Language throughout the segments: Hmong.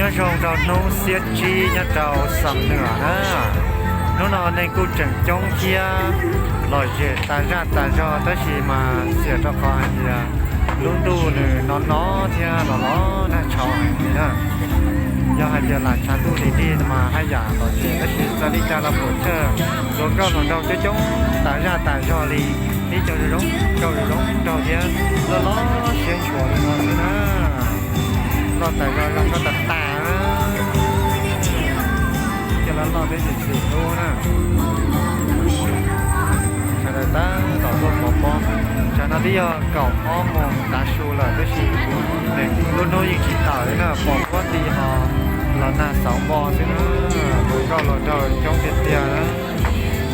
Nyob zoo rau hnub xiab tsib nyob rau Xam Nuam na. Hnub no neeg kuj tseem coob thiab lom zem tas zaj tas zog, tab sis mas xiam rau qhov hais tias lub ntuj nws no no thiab los los nag tshauv heev li na. Yog hais tias lam tshav ntuj dim dig no mas haj yam lom zem, tab sis txawm li cas los puam chawj, hluas nkauj hluas nraug coob coob tas zaj tas zog li, ib co zoo zoo nraug zoo zoo nraug thiab loj loj siab ntshua li no xwb na. Loj tas zog zoo nkauj tas tas na. Ib co loj loj thiab xim xim hlub na. Sawv daws tab tom tuaj pov pob. Tsam no twb yog kaum ob moos tav su lawm tab sis lub hnub yeej tsis tawm li na, pom huab ti ho los nag xauv npo xwb na. Hluas nkauj hluas nraug coob tiag tiag na.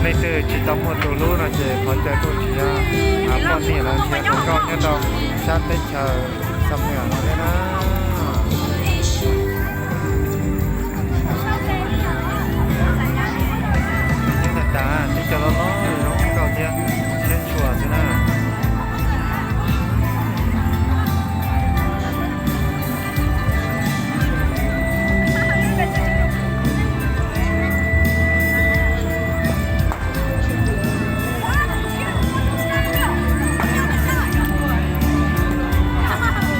Leej twg tsis tau muaj tus hlub no ces thov caw tuaj nrhiav poj niam los nrhiav hluas nkauj nyob rau sab teb chaws Xam Nuam no thiab na. Coob tas tas, ib co loj loj zoo nkauj thiab siab ntshua xwb na.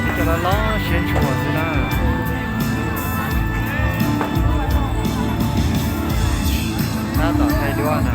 Ib co loj loj siab ntshua xwb na. Tab tom thaij duab na.